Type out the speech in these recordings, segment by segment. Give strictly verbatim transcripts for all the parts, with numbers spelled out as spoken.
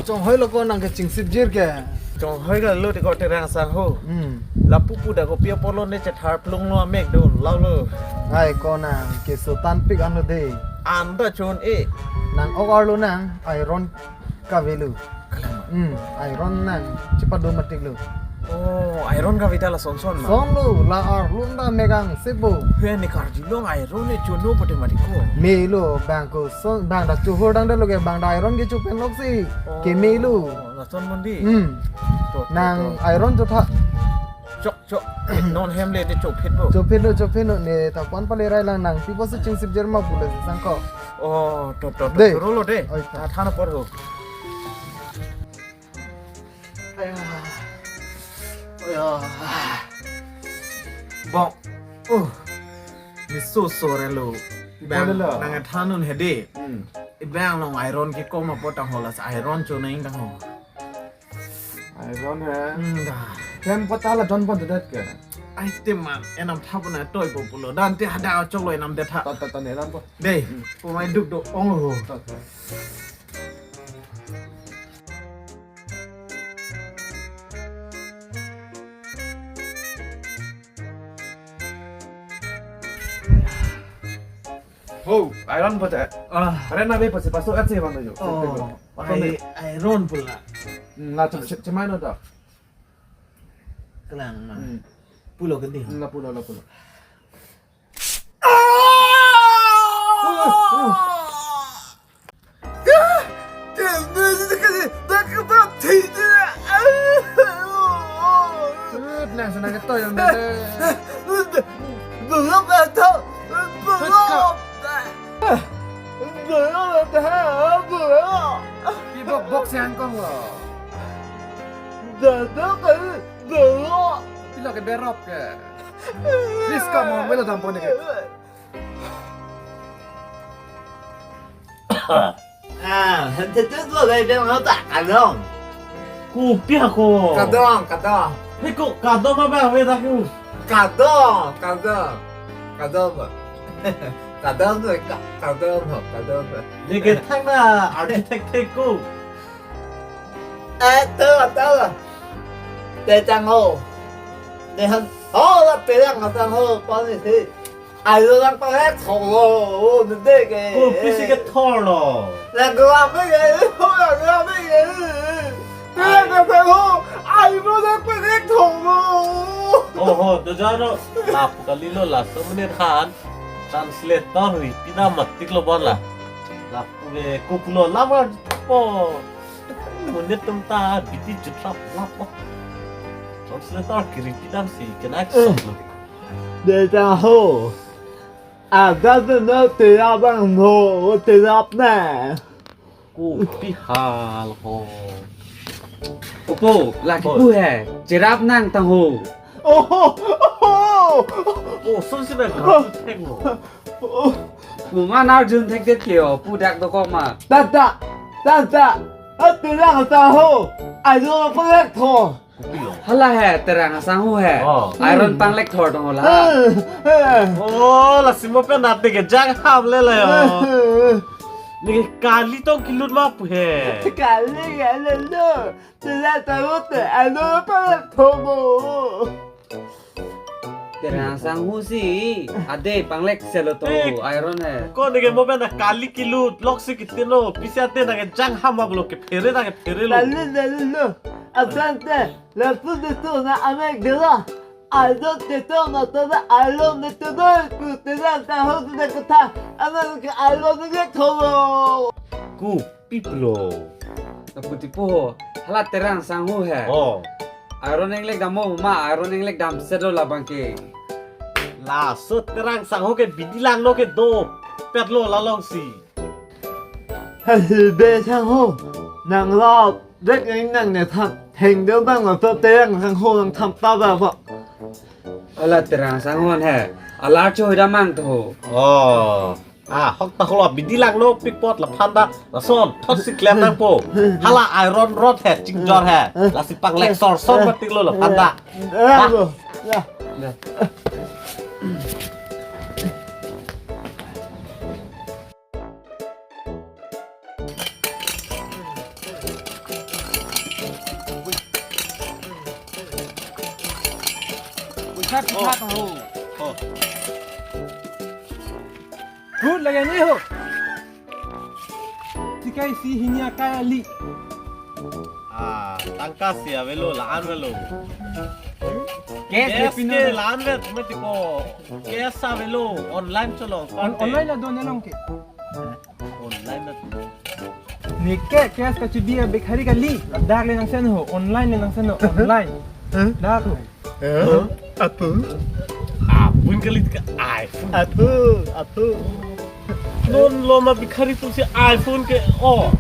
Chonghoi lo ko nang kechingsip jir ke. Chonghoi lo te ko Terang Sangho. Hmm. Lapu pu dak kopi apotlo ne chethar plung lo amek do lau lo. Ai ko nang keso tanpik anlo de. Anta chun e. Nang ok arlo nang iron kavelo. Kalang. Hmm, iron nang chepado matik lo. Oh, iron kaveta la son son ma. Son lo, la arlo ta megang sebo. He ne karjulong iron ne chono pote matik ko. Melo bang ko son bang dak chohor dang dalo ke bang dak iron ke chopen lok si. Oh, kemelo. Lason mandi. Hmm. To, to, nang to. Iron chotha. Chok, chok. Non hem le te chophet bo. Chophet lo, chophet lo ne ta pon pale rai lang nang. Pipo si chingsip jer ma pule sang ko. Oh, to, to, to. De. Choro lo de. Oi, to. Ah, thana por ho. Aya. Aya. Bong. Uh. Ni so so re lo. Bang, bang lo. Nang thanun hedi. Hmm. Ibang long iron ke koma potang holas iron chonang tang ho. Iron he. Hmm, da. Ken pota la don pon det ke. Ai te man enam thap na toi po pulo. Dan te hada choklo enam det tha. Ta ta ta ne ran po. De. Hmm. Pumai duk duk ong ho. Ta ta. Ho, iron pote. Ah. Are na be pote paso atse bang jo. Oh, paso ai, ne. Iron pula. Hmm, na cem cem cemai no ta. Kalang na. Hmm. Pulo kendi. Hmm, na pulo, na pulo. Nang sana ke toy ang dele. Belum ada. Belum ada. Belum ada. Belum. Pi bok bok si angkong lo. Dada kali belum. Pilo ke berok ke. Please come on, melo dampon ke. Ah, han te tu tu lai dong ha ta kadong. Kopi ako. Kadong, kadong. He ko kadong apa we dak ku. Kadong, kadong. Kadong ba. Kadong tu ka, kadong ba, kadong ba. Ni ke thang na architect te ko. Eh, tu, tu. Te chang ho. Te han, ho la te chang ho, pani si. Ai lo lang pang ek thong lo, o, ne de ke. Kopi si kethor lo. Lang gram me ke, o, lang gram me ke. Te lang ka pang ho, ai lo lang pang ek thong lo. Oho, to jano, lapu kali lo laso menit han. Translator hui, pidam matik lo bon la. Lapu ke, kopulo lamar po. Menit tum ta, biti jutrap lapo. Translator kiri pidam si, kena action lo. Deta ho. Ada tu no tirap bang no, tirap na. Kopi hal ho. Opo, laki pu he. Cherap nang tang ho. Oh, oh, oh. Oh, so si na thek ho. Pu ma nar jun thek det ke ho, pu dak do ko ma. Tata, tata. Tirap ta ho. Ai lo pang ek tho. Hala he, Terang Asangho he. Oh. Iron panglek thor tong hala. Eh, eh. Oh, lasi mo pen nat ke jang ham le le yo. Eh, eh. Ni kali tong kilut ma pu he. Kali ya le lo. Sila tarut te, ano pa thomo. Terang Asangho si, ade panglek selo to, eh, iron he. Ko ni ke mo pen kali kilut, lok si kitino, pisi ate na ke jang ham ma blo ke phere na ke phere lo. Lalu, lalu, lo. Asante. Lapu de to na amek dela. Alo de to na to na alo de to na ku te na ta ho de kutha. Ano ke alo de ke thomo. Kopi pulo. Lapu ti po. Hala Terang Asangho he. Oh. Iron englek dam mo ma, iron englek dam sedo labang ke. Laso Terang Asangho ke bidi langno ke do. Petlo lalong si. Hasi be sang ho, nang lo, dek ing nang ne tham, heng deu bang lo to Terang Asangho nang tham ta ba ba. Ala Terang Asangho he, ala cho hoi damang to. Oh, ah, hok ta holo bidi langno pikpot la phanda, lason, thot si klem nang po. Hala iron rod he, chingjor he, lasi panglek sor sor matik lo la phanda. Eh, lo, ya. Sat Oh. sat ho. Oh. Good lagi ni ho. Tikai si hini akai ali. Ah, tangka si avelo, la-an avelo. Cash Cash le pino ke na. La-an vet, mati ko. Cash avelo, online cholong. On-, Pante. Online la don along ke. Online na. Neke cash kachibi a bhikhari kali. Dak le nang send ho, online le nang send ho, online. Huh? Dak ho. Huh? Apu? Apun kali ka iPhone. Apu, apu. Non lo ma bhikhari tu si iPhone ke oh.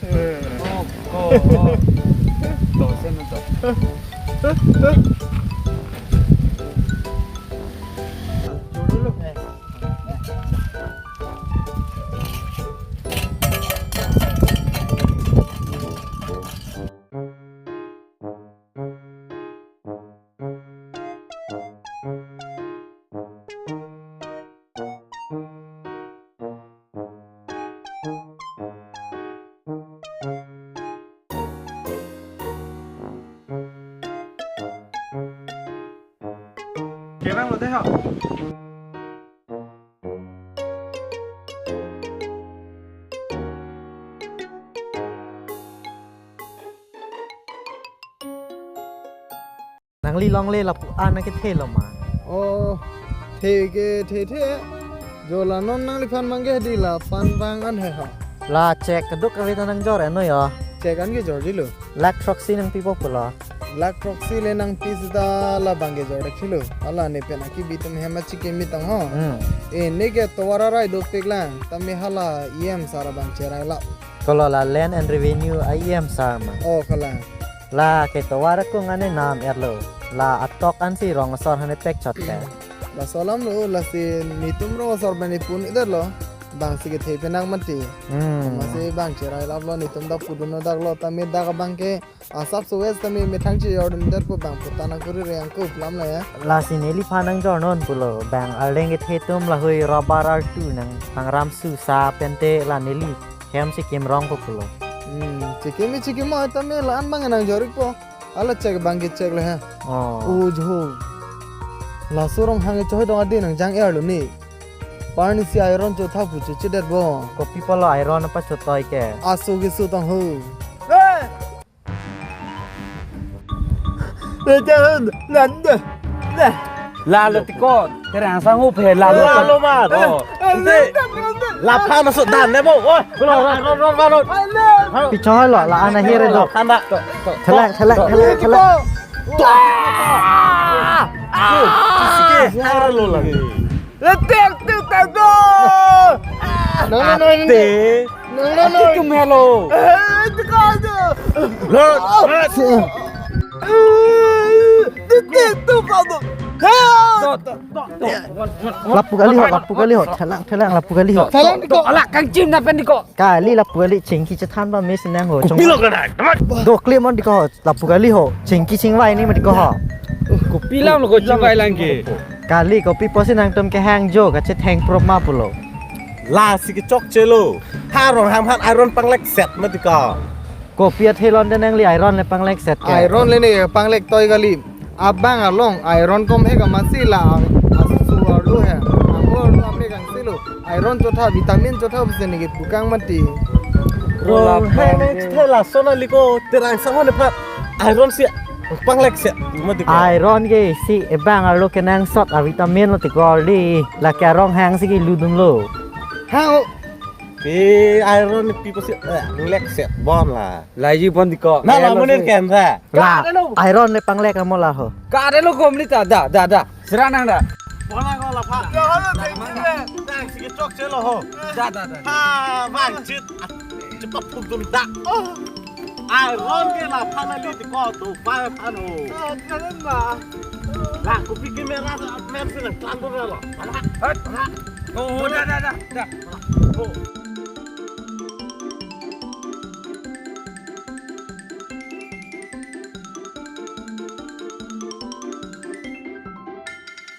Eh. Oh, oh, oh. To, send to. Kevang lo dei ho. Nangli longle lapu an nangkethe lo ma? Oh, the ke the the. Jo la non nangliphan mangke di la pan bang an he ha. La check keduk kave ta nangjor eno yo. Check an kejor di lo. Lakh throksi nangpipo pulo. Lakh throksi le nangpi seta la bang kejor de kilo. Hala ne pen akibi atum hem achikim mi tang ho. Hmm. E ne ke tovar arai dopik lang. Tame hala E M sar abang cherai la. Kolo la Land and Revenue a E M sar ma. Oh, kala. La ke tovar akung ane nam erlo. La atok ansi rong asor hane pek chot ke. Laso alam lo, lasi netum rong asor bani pun idet lo. Bang si kethe penak mati. Hmm. Masi bang cherai lap lo, netum dak pudun dak lo, tame dak bang ke asap suwes tame methang chejor dun det po bang puta nangkuri reyang ko uplam la ya. Lasi neliphan nangjor non pulo, bang arleng kethe atum lahui rubber artu nang pangram su sa pente la neli hem chikim rong ko pulo. Hmm, chikim chikim mo tame la-an bang nangjor ik po. Hala check bang ke check le ha. Oh. Ujo. Laso rong hang chohoi dong adi nangjang er lo ni. Parni si iron chotha pu chochidet bo. Kopi pulo iron apa chotoi ke. Aso ke su tang ho. Hey! Bejan nanda. Nah. Lalo tiko, terang sanggup he lalo. Lalo, Mar. Oh. Ante, laphan masuk dan deh, Bu. Oh, ron, ron, ron, ron. Pichoi lo, la-an ahi re do. Laphan dak. Thelek, thelek, thelek, thelek. Tuh. Ah! Ah! Sige, haro lo lagi. Letek tu tak do. No, no, no, no. Ate. No, no, no. Ate tum hello. Eh, itu kau tu. Lo. Letek tu kau tu. Help. Lapu kali ho, lapu kali ho. Thelang, thelang, lapu kali ho. Thelang di ko. Ala kangchim na pen di ko. Kali lapu kali chingki chethan ba mes nang ho. Kopilo kana. Dokle mon di ko. Lapu kali ho, chingki chingvai ni mati ko ho. Kopi alam lo ko chingvai lang ke. Kali kopi pusi nangtum kehang jo kachetheng prop ma pulo. Lasi kechokche lo. Ha rong ham han iron panglek set mati ko. Kopi athe lon de nangli iron le panglek set ke. Iron le ne panglek toi kali. Abang along iron kom he kamasi la. Asu arlo he. Ang arlo ame kang silo. Iron chotha, vitamin chotha pusi neke pukang mati. Rong hai nang chotha lason ali ko terang sang ho ne phat. Iron si panglek se mati ko. Iron ke si ebang arlo kenangsot a vitamin lo ti ko di. Lake arong hang si ke ludun lo. Ha o. Pe iron pi pusi, eh, lek se bon la. Laji bon di ko. Na la monin ken sa. La, iron le panglek amo la ho. Ka de lo kom li ta, da, da, da. Sira nang da. Bola ko lapha. Ya, halo, thank you, le. Nang si chokche lo ho. Da, da, da. Ha, bang chit. Cepat hukum da. Oh. Iron ke lapha na li ko tu pa phan ho. Ah, jangan na. La kopi ke mera mer si nang tlandur lo. Ala. Hat. Ala. Oh, da, da, da, da. Oh.